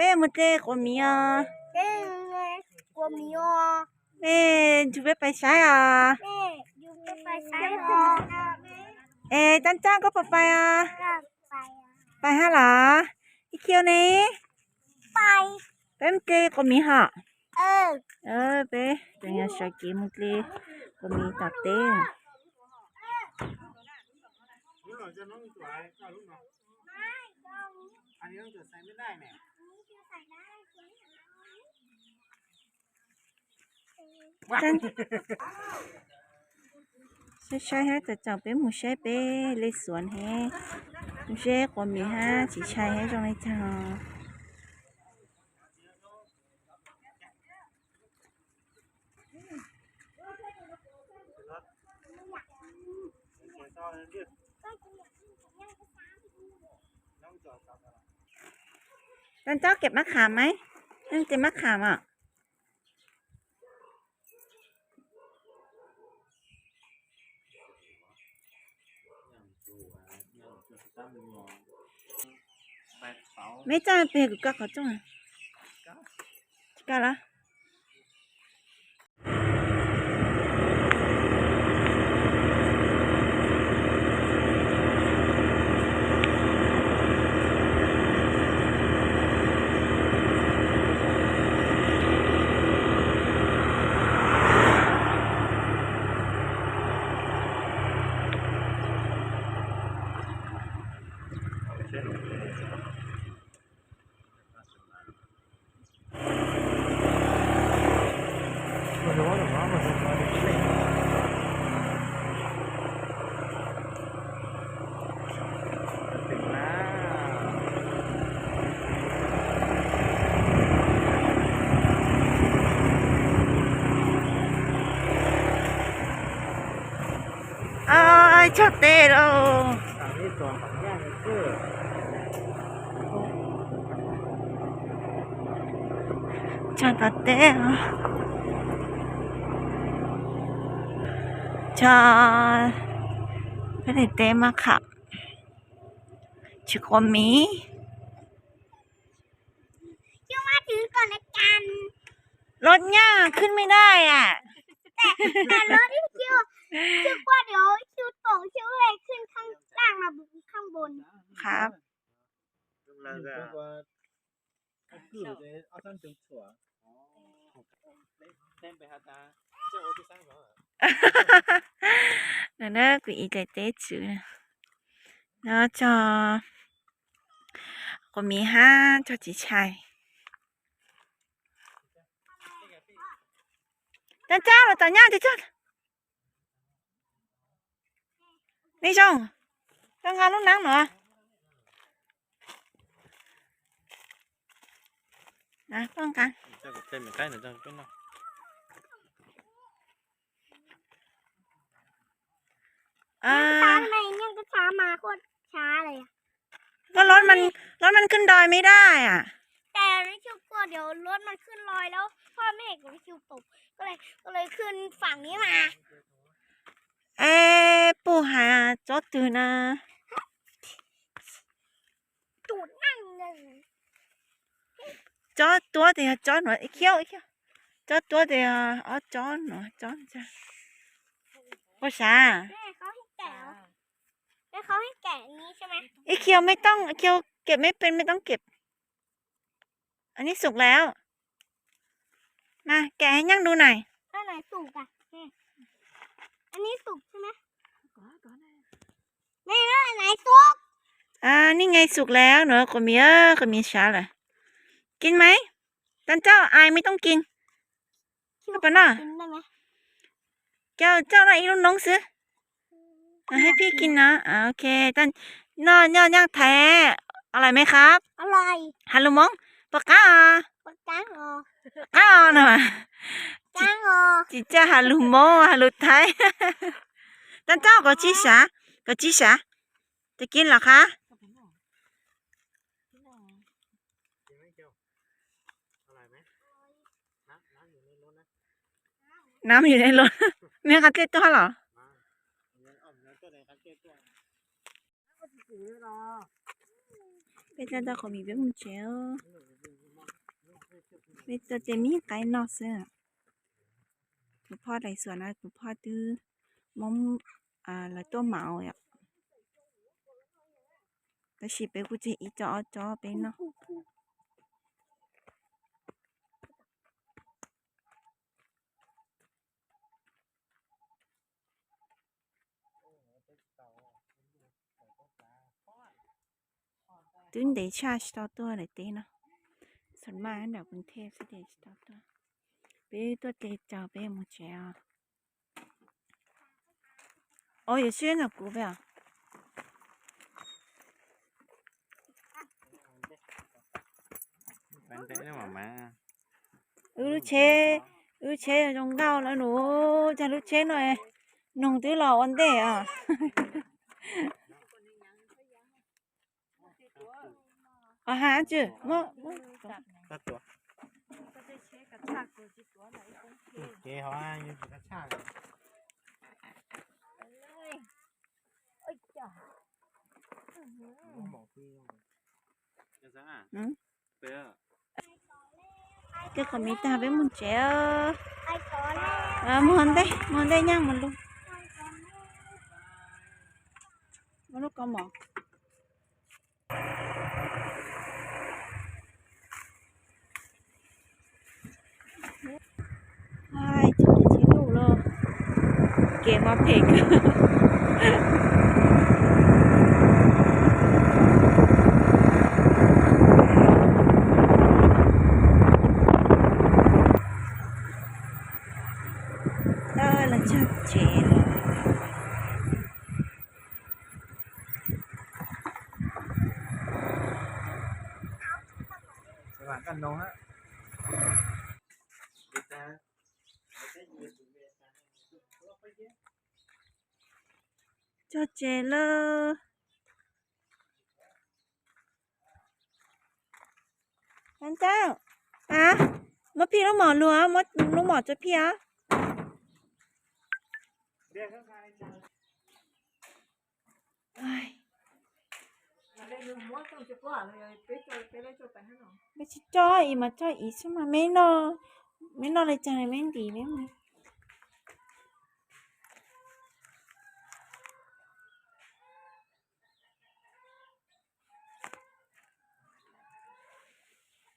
Peb mus de quav miv os. Peb ntsug peb pais saib os. Es Tag Ncab koj puas pais os? Pais hab los? Ib Khiu ne? Peb mus de quav miv hos. Peb tseem yog sawv kev mus de quav miv tom teb. Saib saib hab tawm tsaus peb mus saib peb le xuav hab, mus saib quav miv hab tsis ntshai hab zoo le caag. Tag Ncab kem mab kham mas, kem mab kham os. Meb txaj peg kuv koj qhov rooj. Tsis koj los? Tshaj teb lauj. Tshaj tom teb, tshaj peb daim teb mab kham, tsis quav miv. Rốt nha,ขึ้นไม่ได้อ่ะ ครับ No na kuv ib daim teb tswv no, tso quav miv hab tso tsis ntshai. Tag Ncab los tom nyaj tsis txog. Nej zoo, koj nqa lub neeb no. Ơ, rốt, rốt nóขึ้นดอยไม่ได้อ่ะ แต่นี่คิวกลัวเดี๋ยวรถมันขึ้นลอยแล้วพ่อแม่กับคิวตก ก็เลยก็เลยขึ้นฝั่งนี้มา Ê, puj has tsob twg na? Tsob tuab tes yog tsob nuav, ib khiav ib khiav. Tsob tuab tes yog ob tsob nuav tsob. Ua sav? Ib khiav, ไม่ต้อง เก็บไม่เป็น ไม่ต้องเก็บ อันนี้สุกแล้ว มาแกะให้ย่างดูหน่อย อันไหนสุกอ่ะ อันนี้สุกใช่ไหม นี่นะ อันไหนสุก อ่า นี่ไงสุกแล้วเนอะ ขอมี เออ ขอมีช้าเลย กินไหม ตอนเจ้าอายไม่ต้องกิน เอาไปหน่อย กินได้ไหม เจ้า เจ้าได้อีกลูกน้องซื้อ อ่ะ ให้พี่กินนะ อ่า โอเค ตอน นอก นอก ย่างไทย อร่อยไหมครับ อร่อย ฮารุมง ปะก้าอ่ะ ปะก้าอ่ะ ปะก้าอ่ะนะ ปะก้าอ่ะ จิจ้าฮารุมง ฮารุไทย ตอนเจ้าก็จิสา ก็จิสา จะกินเหรอคะ น้ำอยู่ในรถ ไม่งั้นเจ๊ตัวเหรอ Peb coj tau qhov mis peb mus tsev os. Peb tuaj tej me qaib noj xwb. Tus phauj Dais Xuas no tus phauj twb Hmoob lawv tuaj maum yom. Tab sis peb kuj tseg ib co ob co peb noj. Twb ntev tshaj tsis tau tuaj daim teb no. Xav mas nram Koos Thej xwb ces tsis tau tuaj. Peb tuaj tes tsaus peb mus tsev os. Os, yuav sib nram kuv peb os. Wb lub tsheb, wb lub tsheb zoo nkauj no nus, cas lub tsheb no noog twb los ua ntej os. Os, has tswm muab, muab. Tej qhov me tag peb mus tsev. Mus ua ntej, mus ua ntej nyaj mus lug. Muab lub kaus mom. Tsis tsis lug los kev mas phem kawg. Los txog tsev lawm. Txog tsev lawm. Ntxawg, a, muab phij lub mom lug, muab lub mom tso phij os. Peb tsis coj ib mas coj ib xwb mas, meb noj li cas meb ntim meb mus.